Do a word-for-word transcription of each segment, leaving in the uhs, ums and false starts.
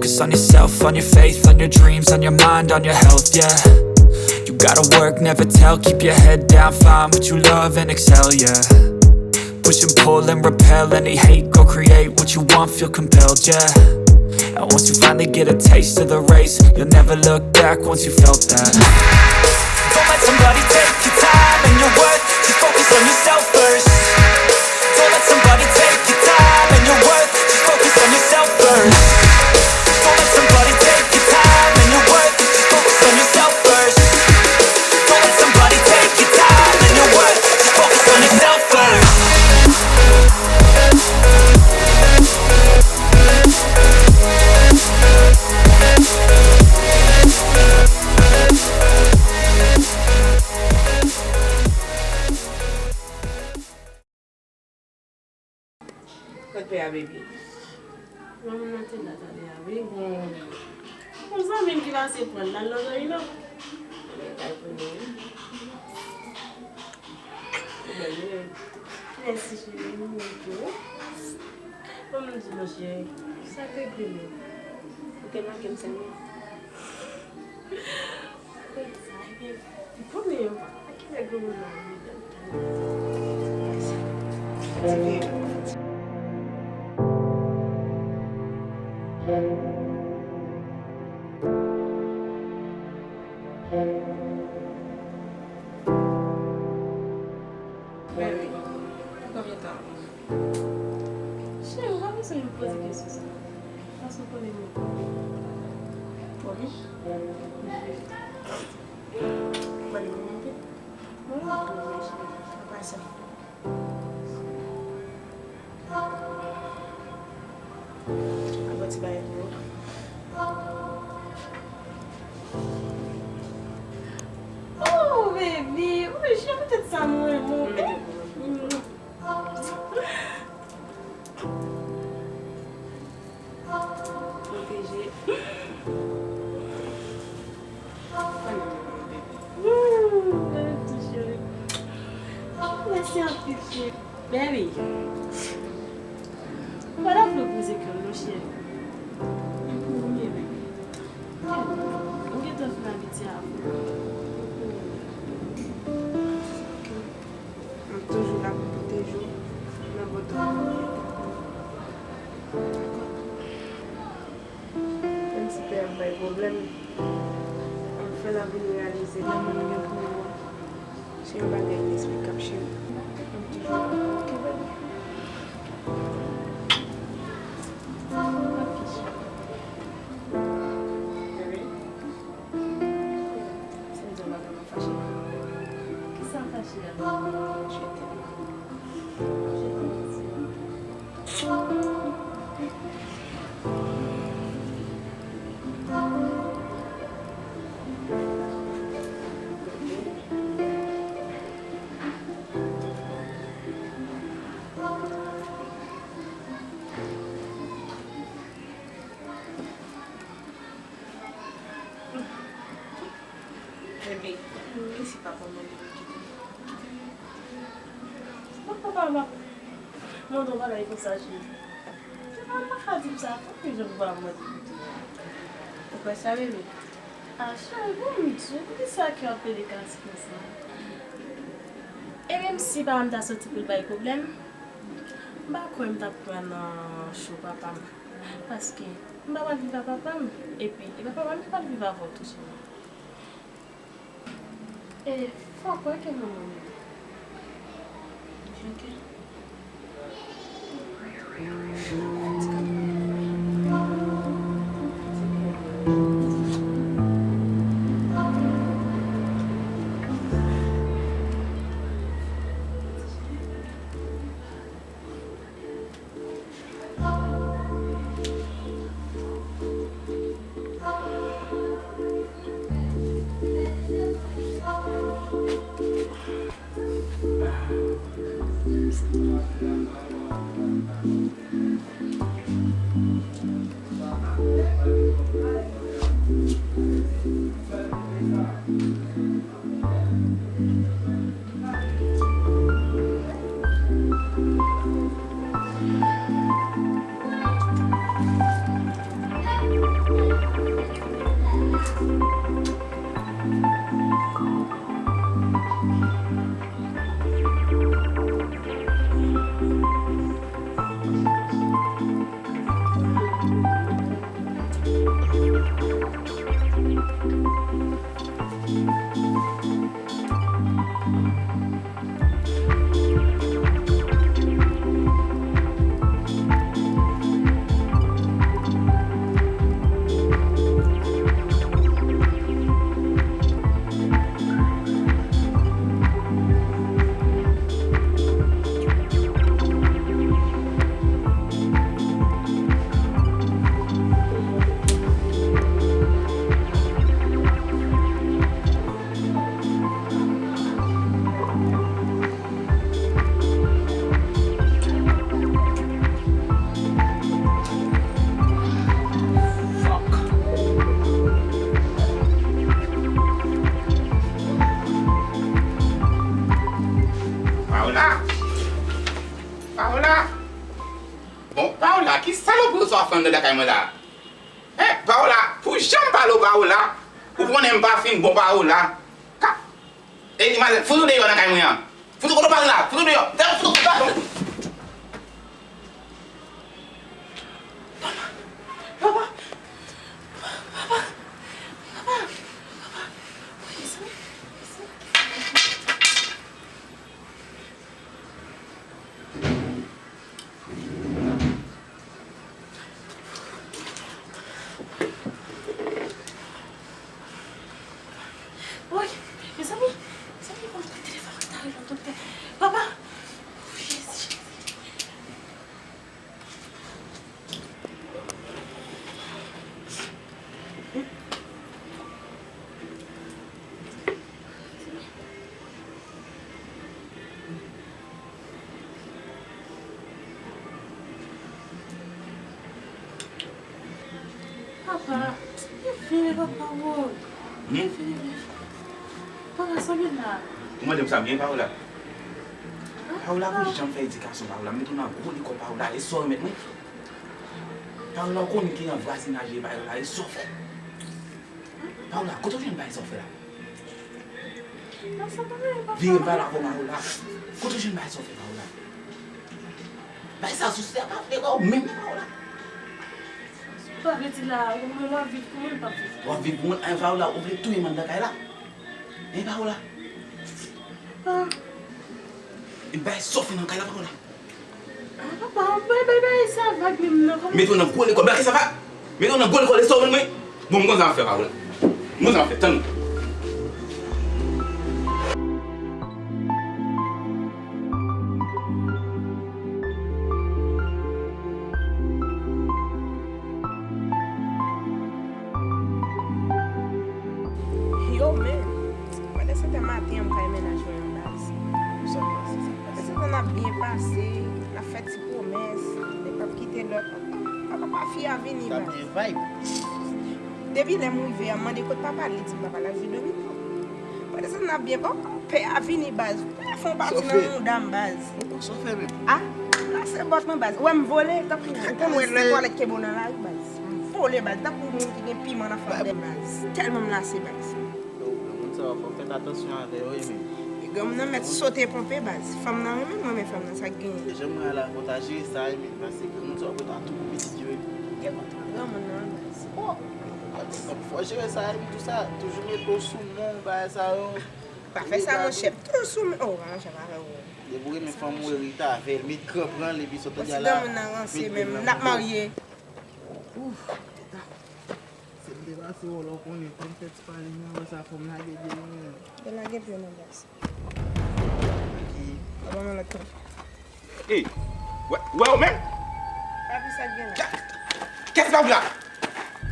Focus on yourself, on your faith, on your dreams, on your mind, on your health, yeah. You gotta work, never tell, keep your head down, find what you love and excel, yeah. Push and pull and repel any hate, go create what you want, feel compelled, yeah. And once you finally get a taste of the race, you'll never look back once you felt that. Don't let somebody take your time and your worth, just focus on yourself first. Don't let somebody take your time and your worth, just focus on yourself first. Don't let somebody take your time and your worth, just focus on yourself first. Don't let somebody take your time and your worth, just focus on yourself first. Kot pè a, baby? Manman nan te la talè a, wi. Yon zanmi m ki pase pran l la, l nan Dòmino. Mwen kay konnen, wi. Ou bèl, wi. Mèsi, cheri, ou menm tou. Ban m di non, cheri. Sa k regle menm? Ou te manke m sèlman. Baby, pou konbyen tan? Cheri, ou pa bezwen vin poze kesyon sa. Paske w konnen mwen. Pwomi? Mwen li pou mwen pi. Mwen la pou mwen, cheri. Apa sa. Al fè ti bagay pou ou. Oh, baby, ou janm tèt sa mwen, mwen. Pwoteje. Mèsi anpil, cheri. Baby, m pa ta vle w brize kè m non, cheri. M pou ou, baby. M gentan fin abitye avè w. M toujou la pou pwoteje w nan bò tout moman. Menm si pè a ap bay pwoblèm, m fè l ap vin reyalize lanmou m gen pou ou a se yon bagay inesplikab, cheri. M toujou la pou ou, oke, baby? Ok, cheri. Baby. Si m di yon bagay, w ap fache? Kisa m fache a? Je t'aime. Je t'aime aussi. Bebe, e si papa w mande pou kite m? Bon, papa m ap mande w bagay konsa, cheri. Papa m pa ka di m sa, fòk gen jan papa m mande pou kite m. Ou kwè sa, bebe? A, cheri, bon, m di w, poukisa kè w ap pede kas konsa? E menm si papa m ta soti pou l bay pwoblèm, m pa kwè m t ap pran nan cho papa m. Paske m pa pral viv ak papa m, epi e pa papa m ki pral viv avè w tou, cheri. E fòk wè ke manman m. Ok. la. Bon, Paola, ki salopri w sa w ap fè anndan lakay mwen la? Hein, Paola, pou jan m pale w, Paola, ou konnen m pa fin bon, Paola. Ka, e, madanm, fout ou deyò nan kay mwen an. Fout ou kote w pale la, fout ou deyò. Fout ou, fout ou, fout ou. Papa, papa, papa, papa, papa, mezanmi, mezanmi. Woy, mezanmi, mezanmi, fò m pran telefòn mwen ta rele yon doktè. Papa! Woy, Jezi, Jezi. Papa, e vini papa, woy. E vini, e vini. Papa, sa gen la? Ou mande m sa m gen, Paola? Paola, pou jan m fè edikasyon Paola, m met ou nan gwo lekòl Paola, e sa w remèt mwen? Paola, ou konnen ki nan vwazinaj li, Paola, e sa w fè? Paola, kote w jwenn bagay sa w fè la? Vire bay la, Paola. Kote w jwenn bagay sa w fè, Paola? Bagay sa, sosyete a pa vle ba w menm, Paola. Sa vle di la, ou menm w ap viv pou mwen, m p ap viv pou ou. W ap viv pou mwen, en, Paola, ou vle touye m anndan kay la? En, Paola? Ah. E bagay sa w fè nan kay la, Paola? Ah, papa, bay, bay, bay, sa vag menm nan, kòman? Mete w nan gwo lekòl, bagay sa vag? Mete w nan gwo lekòl, e sa w vin mwen? Bon, m konn sa m ap fè, Paola. M konn sa m ap fè, tann. Yo, men, pandan se tan maten an, m kay mennaj mwen an baz. Sa k pase, sa k pase? Pandan se tan n ap byen pase, n ap fè ti pwomès, youn p ap kite lòt. Papa, pa fi a vini, baz. Sa byen vibe. Depi lè m rive a, m mande kot papa, li di m papa l al jwe domino. Pandan se tan n ap byen, papa, pè a vini, baz. Pè a fè yon pati nan mouda m, baz. Ou pa sofè menm. Ah, lase bòt mwen, baz. Ou wè m vole, tankou, ou konn wè lè twalèt kenbe w nan lari, baz. M vole, baz, tankou moun ki gen piman nan flandè, baz. Tèlman m lase, baz. Yo, granmoun sa yo, fò w fè atansyon avè yo, wi, men. Granmoun nan mèt sote ponpe, baz. Fanm nan renmen m, renmen fanm nan, sa k genyen? E jan mwen al avè w ta jere sa, wi, men, paske granmoun sa yo pral tou pou pitit yo, wi. Gen kontra granmoun nan, baz. Oh, fò w jere sa, wi, men, tou sa, toujou mete w sou men, bagay sa yo. Pa fè sa, monchè. Toujou sou men. Oh, pa monchè, pa fè w. Depi w renmen fanm ou, rete avè l, met kran pran l, epi sot nan dyal la, met grenn nan. Granmoun nan ranse menm, n ap marye. Ouf. Se m te pase wòl, ou konnen, fò m fè ti pale, men wè sa, fò m lage pye mwen. Te lage pye nan baz. Ki? Aba mwen lòt tan. Ey, wè, wè ou menm? Papi, sa k gen la? Kè-, kès pa w la?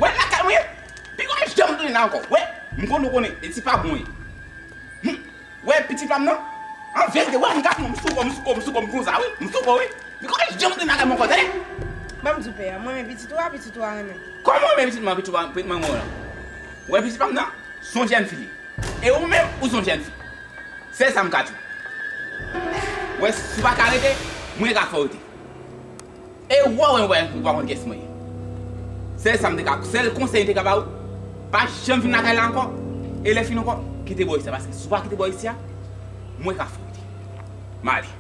Wè lakay mwen? Pi gwo janm tounen la ankò. Wè, m konn ou konnen, e ti pa bon ye. Hum. Wè pitit pa m nan? An verite, wè m gad non, m sou kò, m sou kò, m sou kò, m konsa wi, m sou kò wi. Li konnen janm te nan kay mwen ankò, tande? Ban m di w pè a, mwen renmen pitit ou a, pitit ou a renmen m. Kòman w renmen pitit mwen, pitit ou a renmen mwen la? Wè pitit pa m nan, se yon jèn fi li. E ou menm, ou se yon jèn fi. Sèl sa m ka di w. Wè, si w pa ka rete, mwen ka fè w rete. E wè w, wè, ou pa konn kiyès mwen ye. Sèl sa m te ka, sèl konsèy m te ka ba ou, pa janm vin lakay la ankò. E lè fini ankò, kite bò isi a, paske si w pa kite bò isi a, mwen ka fè w rete. M ale.